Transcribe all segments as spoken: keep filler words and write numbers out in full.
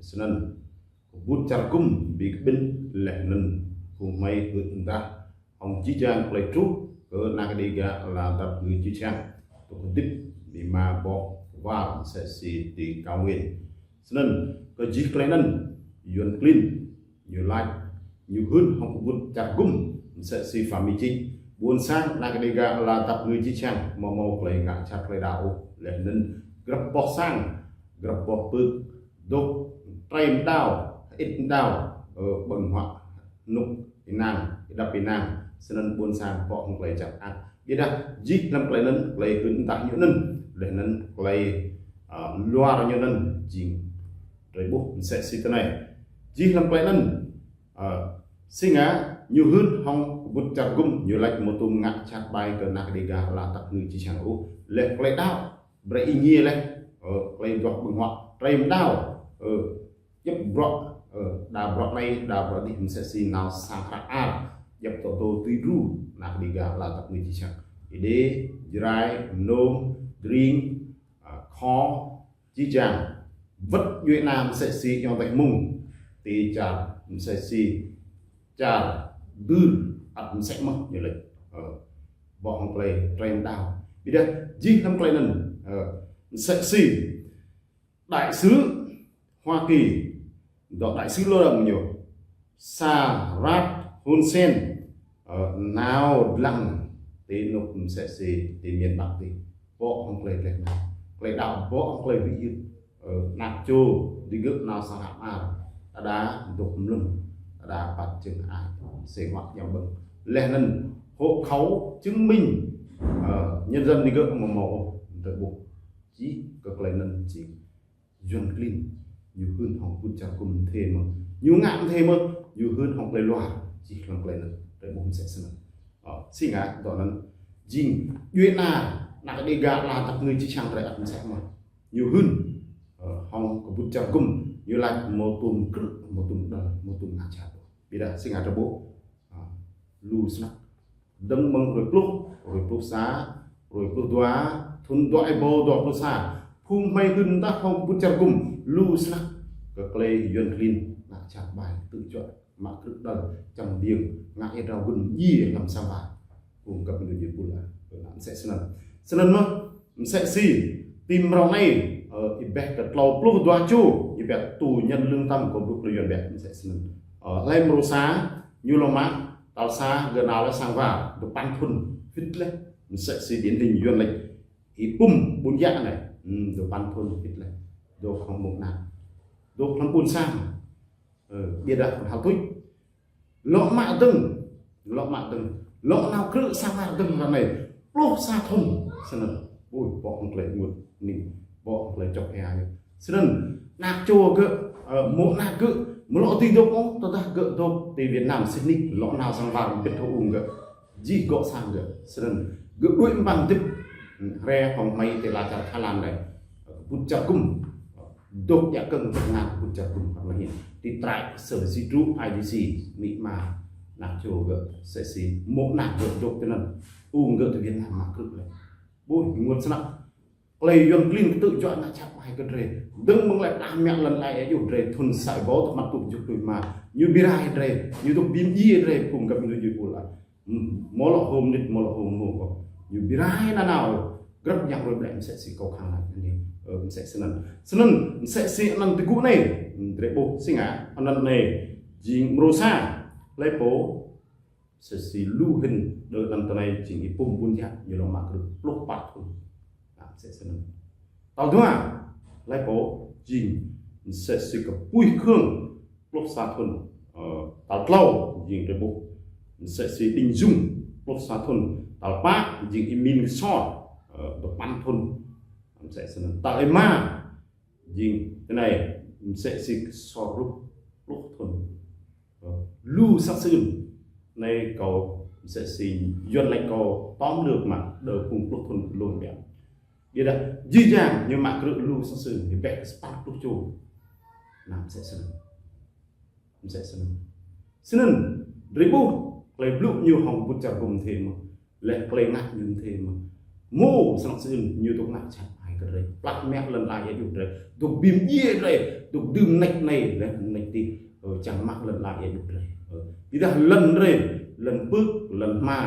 Snăn, kơ ƀut čar gŭm ƀing ƀing leh anăn phung hmei hưn mdah hŏng jih jang klei truh kơ anak Dega ala dăp ngư jih jang. Tŭ kơ dĭp bi ma boh war msĕ si ti Cao Nguyên. Snăn, kơ jih klei anăn, Yuăn klin, ñu lač, ñu hưn hŏng kơ ƀut čar gŭm msĕ si Phạm Minh Chính. Ƀuôn sang anak Dega ala dăp ngư jih jang, amâo mâo klei ngă jhat klei đăo ôh. Leh anăn grăp boh sang, grăp boh pưk, dôk trei mđao, hơĭt mđao, ơ, ƀơ̆ng huă, hnŭk ênang, êđăp ênang, snăn ƀuôn sang bŏ hŏng klei jăk ăt. Ƀiădah jih hlăm klei anăn, klei hưn mdah ñu anăn, leh anăn klei, ơ, luar ñu anăn, jing drei ƀuh msĕ si tinei. Jih hlăm klei anăn, ơ, si ngă ñu hưn hŏng kơ ƀut čar gŭm, ñu lač amâo tuôm ngă jhat ƀai kơ anak Dega ala dăp ngư jih jang ôh. Leh klei đăo, brei ih ngiê leh, ơ, klei duah ƀơ̆ng huă, trei mđao, ơ, djăp bruă, ơ, đa bruă anei, đa bruă dih msĕ si nao sang hră mơar, djăp tŏ tơ tui đru, anak Dega ala dăp ngư jih jang. Êđê, Jrai, Mnông, Dring, ơ, Kho, jih jang. Wăt djuê ana msĕ si ayŏng adei mơ̆ng, ti čar msĕ si čar dưr ăt msĕ mơh ñu lač. Ơ, bŏ hŏng klei trei mđao. Ƀiădah jih hlăm klei anăn, ơ, msĕ si đại sứ Hoa Kỳ, dŏ đại sứ lŏ đăm ñu, Sa Rat Hun Sen, ơ, nao dlăng ti anôk msĕ si ti miền Bắc ti. Bŏ hŏng klei dleh dlan. Klei đăo bŏ hŏng klei wĭt yưt. Ơ, anak čô digơ̆ nao sang hră mơar. Đa đa dôk mlŭn. Đa đa păt jơ̆ng ai. Sê ngoak ñăm ƀơ̆ng. Leh anăn hộ khẩu chứng minh, ơ, nhân dân digơ̆ amâo mâo ôh. Drei ƀuh. Jih kơ klei anăn jing Yuăn klin, ñu hưn hŏng ƀut čar gŭm mdê mơh. Ñu ngă mdê mơh, ñu hưn hŏng klei luar, jih hlăm klei anăn, drei ƀuh msĕ snăn. Ơ, si ngă, dŏ anăn, jing, djuê ana, anak Dega ala dăp ngư jih jang drei ăt msĕ mơh. Ñu hưn, ơ, hŏng kơ ƀut čar gŭm, ñu lač amâo tuôm krư̆, amâo tuôm đăl, amâo tuôm ngă jhat. Ƀiădah si ngă drei ƀuh, ơ, lu snăk. Dơ̆ng mơ̆ng hruê pluh, hruê pluh sa, hruê pluh dua, thŭn dua êbâo dua pluh sa. Phung hmei hưn mdah hŏng ƀut čar gŭm, lu snăk. Kơ klei Yuăn klin, ngă jhat ƀai, tŭ juă, mă krư̆ đăl, čăm biêng, ngă ia drao gŭn djiê hlăm sang war. Phung găp mnuih djuê pul ah, msĕ snăn. Snăn mơh, msĕ si, ti mrâo anei, ơ, ih ƀuh kơ tlâo pluh dua čô, ih ƀuh tù nhân lương tâm kơ blŭ klei Yuăn ƀuh, msĕ snăn. Ơ, hlei mrô sa, ñu lŏ mă, tal sa, gơ̆ nao leh sang war, dua păn thŭn, wĭt leh, msĕ si điển hình Yuăn lač, Y-Pum Ƀuôn Yă anei, hmm, dua păn thŭn, wĭt leh, dôk hlăm mông anak, dôk hlăm ƀuôn sang, ơ, ƀiădah kơ hal tuč, lŏ mă dơ̆ng, lŏ mă dơ̆ng, lŏ nao krư̆ sang war dơ̆ng ră anei, pluh sa thŭn, snăn. Ôi, bŏ hŏng klei ênguôt hnĭng, bŏ hŏng klei čŏk hia yơh. Snăn, anak čô gơ̆, ơ, mô̆ anak gơ̆, amâo lŏ dưi dôk ôh, tơdah gơ̆ dôk ti Việt Nam, sĭt nik, lŏ nao sang war, mbĭt hŏng ung gơ̆. Jih gŏ sang gơ̆. Snăn, gơ̆ đuĕ mpang dĭp, hm, hriê hŏng hmei ti ala čar Thái Lan anei. Ƀut čar gŭm, dôk djă kơ̆ng tơngan ƀut čar gŭm hăt leh hin. Ti trại sở di trú I D C, amĭ ama anak čô gơ̆ msĕ si mô̆ anak gơ̆ dôk tinăn. Ung gơ̆ ti Việt Nam mă krư̆ leh. Ƀuh, ênguôt snăk. Klei Yuăn klin ktư̆ juă ngă jhat ƀai kơ drei. Dơ̆ng mơ̆ng leh đah mă lăn lai ayu drei thŭn sa êbâo dua păn êtuh kjuh pluh êma. Ñu bi rai drei, ñu dôk bi mdjiê drei phung găp mnuih djuê pul ah. Hm, amâo lŏ hmâo mnĭt, amâo lŏ hmâo mông kơ. Ñu bi rai nanao, grăp yang roi ƀlĕ msĕ si kâo khăng lač anei, ơ, msĕ snăn. Snăn, msĕ si anăn ti gŭ anei, hm, drei ƀuh si ngă, anăn anei, jing mrô sa, hlei pô, msĕ si lu hĭn, đơ anăn tinei, jing Y-Pum Ƀuôn Yă, ñu lŏ mă krư̆ pluh pă thŭn. Nah, msĕ snăn. Tal dua, hlei pô, jing, msĕ si kơ Puih Khương, pluh sa thŭn, ơ, tal tlâo, jing drei ƀuh, msĕ si Đinh Dung, pluh sa thŭn, tal pă, jing Y-Min Ksor, ơ, dua păn thŭn, msĕ snăn. Tal êma, jing tinei, msĕ si Ksor Rup, pluh thŭn. Ơ, lu snăk sưn, anei kâo, msĕ si, Yuăn lač kâo, tóm lược mă, đơ phung pluh thŭn lông biă. Ƀiădah, jih jang ñu mă krư̆ lu snăk sưn, ñu ƀuh kơ sa păn pluh čô. Nah, msĕ snăn. Msĕ snăn. Snăn, drei ƀuh, klei blŭ ñu hŏng ƀut čar gŭm mdê mơh. Leh klei ngă ñu mdê mơh. Mơ̆ snăk sưn ñu dôk ngă jhat ƀai. kơ drơi. Plah mă lŏn ala ia djŏp drơi. Dŏ bim djai drơi. Dŏ dưm nĕč anai, lĕ nĕč adih. Ơ, čang mă lŏn ala ia djŏp drơi. Ơ, ƀiădah lŏn drơi, lŏn pưk, lŏn hma,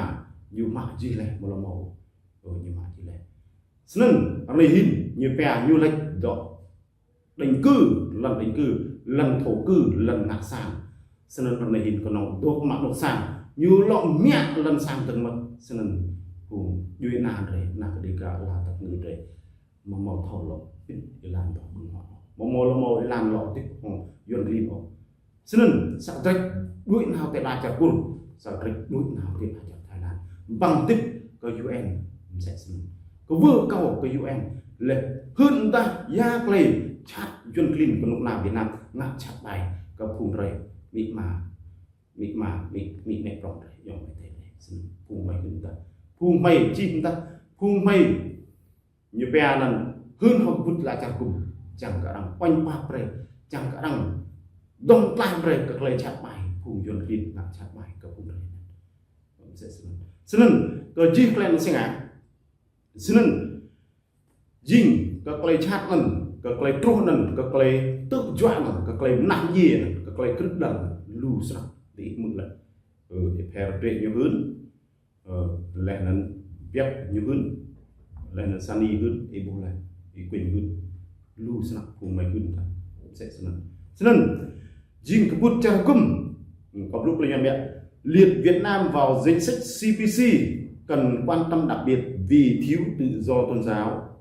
ñu mă jih laih, mơ̆ lŏ mâo. Ơ, ñu mă jih laih. Snăn, ră anai hĭn, ñu pia, ñu laĭ dŏ định cư, lŏn định cư, lŏn thổ cư, lŏn ngă sang. Snăn ră anai hĭn kơnơ̆ng dŏ mă anŏ sang, ñu lŏ mă lŏn sang dơ̆ng mơ̆n. Snăn phung djuê ana drơi, ana kơ Dega, ala tăk ngư drơi. Mơ̆ mâo thâo lŏ, pĭt êlan dŏ ƀơ̆ng huă. Mơ̆ mâo lŏ mâo êlan lŏ tĭp hŏng Yuăn klin ôh. Snăn, sa drĕč đuaĭ nao tơlơi čar Kur, sa drĕč đuaĭ nao tơlơi čar Thái Lan. Ƀăng tĭp kơ U N, msĕ snăn. Kơ wơ̆ kâo kơ U N, lĕ hưn dah ya klei čăt Yuăn klin kơ anŏ ana Việt Nam, ngă čăt ƀai kơ phung drơi, amĭ ama, amĭ ama, amĭ, amĭ nĕ prŏng drơi, ayŏng amai adơi drơi. Snăn, phung hmei hưn dah, phung hmei čih dah, phung hmei Ñu pia anăn hưn hŏng kơƀut ala čar gŭm, čang kơ arăng uêñ pap brơi, čang kơ arăng dŏng tlaih brơi kơ klei čăt ƀai, phung Yuăn klin ngă čăt ƀai kơ phung drơi. Msĕ snăn. Snăn, kơ jih klei anăn si ngă. Snăn, jing kơ klei čăt anăn, kơ klei truh anăn, kơ klei tŭ juă anăn, kơ klei mnah mdjiê anăn, kơ klei krư̆ đăl anăn, lu snăk, diih hmư̆ lĕ. Ơ, Êphêrô drơi ñu hưn, Ơ, leh anăn Biăp ñu hưn, leh anăn Sani hưn, ih ƀuh leh, ih Kuñ hưn, lu snăk phung hmei hưn ta, msĕ snăn. Snăn, jing kơƀut čar gŭm, kơ blŭ klei ñu biă, liệt Việt Nam vào danh sách C P C, cần quan tâm đặc biệt vì thiếu tự do tôn giáo.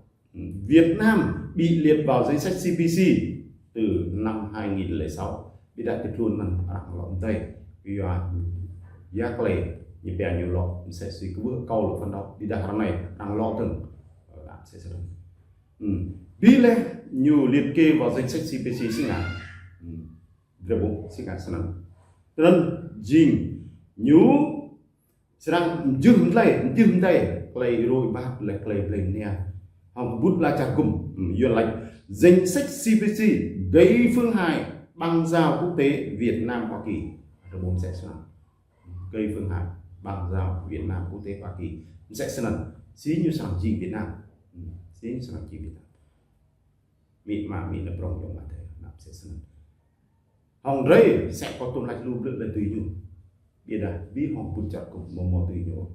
Việt Nam bị liệt vào danh sách C P C từ năm hai nghìn lẻ sáu. Ƀiădah tơlơi anăn arăng lŏ mdei. Yua, ya klei, ñu pia ñu lŏ, msĕ si kơ wơ̆ kâo lŏ phấn đấu. Ƀiădah arăng anai, arăng lŏ dơ̆ng. Ơ, msĕ snăn. Hmm. Bi leh ñu liệt kê vào danh sách C P C si ngă. Hmm. Drei ƀuh si ngă snăn. Snăn jing ñu srăng mjưh mdlei, mjưh mdei, klei rui bat leh klei blei mnia. Hŏng kơƀut ala čar gŭm, hmm, Yuăn lač, danh sách C P C gây phương hại băng giao quốc tế Việt Nam Hoa Kỳ. Drei ƀuh msĕ snăn. Gây phương hại băng giao Việt Nam quốc tế Hoa Kỳ. Msĕ snăn, si ñu srăng jing Việt Nam. Hmm, si ñu srăng jing Việt Nam. Amĭ ama, amĭ nĕ prŏng ayŏng amai adơi, anăn msĕ snăn. Hŏng drei, msĕ kơ tŭm lač lu blư̆ leh tui ñu. Ƀiădah, bi hŏng kơƀut čar gŭm mơ̆ mâo tui ñu.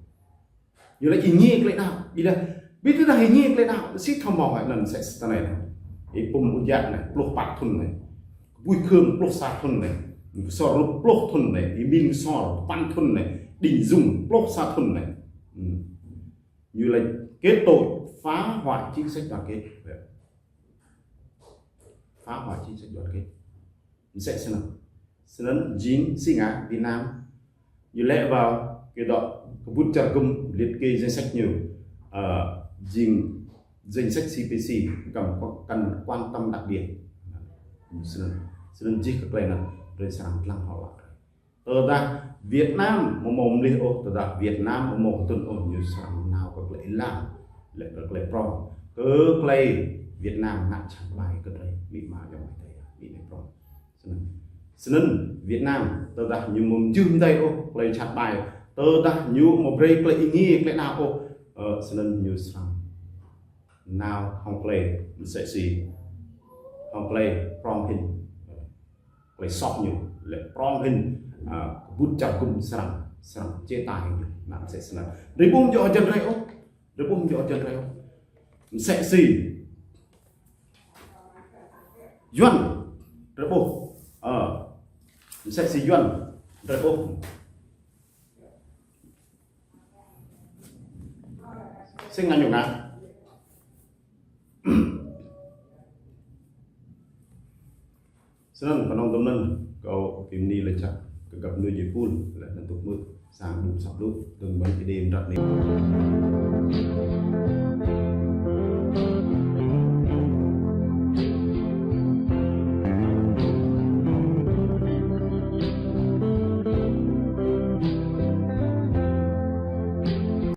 Ñu lač êngiê klei đăo, ƀiădah, bi tơdah êngiê klei đăo, si thâo mâo hă anăn msĕ snăn anei. Ih pŭm ƀu jak anei, pluh pă thŭn anei. Kbưi Khương pluh sa thŭn anei. Ksor Rup pluh thŭn anei. Ih Min Ksor păn thŭn anei. Đinh Dung pluh sa thŭn anei. Hmm. Ñu lač kết tội phá hoại chính sách đoàn kết. Phá hoại chính sách đoàn kết. Msĕ snăn. Snăn jing si ngă Việt Nam. Ñu lĕ vào cái đó, kơƀut čar gŭm liệt kê danh sách ñu. Ơ, jing danh sách C P C, cần, cần quan tâm đặc biệt. Snăn. Snăn jih kơ klei anăn, drei srăng lăng hŏ lăk. Tơdah Việt Nam mơ̆ mâo mlih ôh, tơdah Việt Nam mơ̆ mâo kơtŭn ôh, ñu srăng nao kơ klei êlam, leh kơ klei prŏng, kơ klei Việt Nam ngă čăt ƀai kơ drei, amĭ ama ayŏng amai adơi, amĭ nĕ prŏng. Snăn. Snăn Việt Nam, tơdah ñu mơ̆ mjưh mdei ôh, klei čăt ƀai, tơdah ñu mơ̆ brei klei êngiê, klei đăo ôh, ơ, snăn ñu srăng nao hŏng klei msĕ si, hŏng klei prŏng hĭn. Klei soh ñu, leh prŏng hĭn, ơ, kơƀut čar gŭm srăng, srăng chế tài hĭn ñu, anăn msĕ snăn. Drei ƀuh amâo djŏ hơjăn drei ôh, drei ƀuh amâo djŏ hơjăn drei ôh. Msĕ si Yuăn, drei ƀuh, ơ, msĕ si Yuăn, drei ƀuh. Si ngă ñu ngă. Snăn kơnơ̆ng tŭm anăn, kâo bi mni lač jăk kơ găp djuê jih pul, leh anăn tŭ hmư̆, sang ƀuh asăp lu, dơ̆ng mơ̆ng Êđê mơ̆ng anăp anei.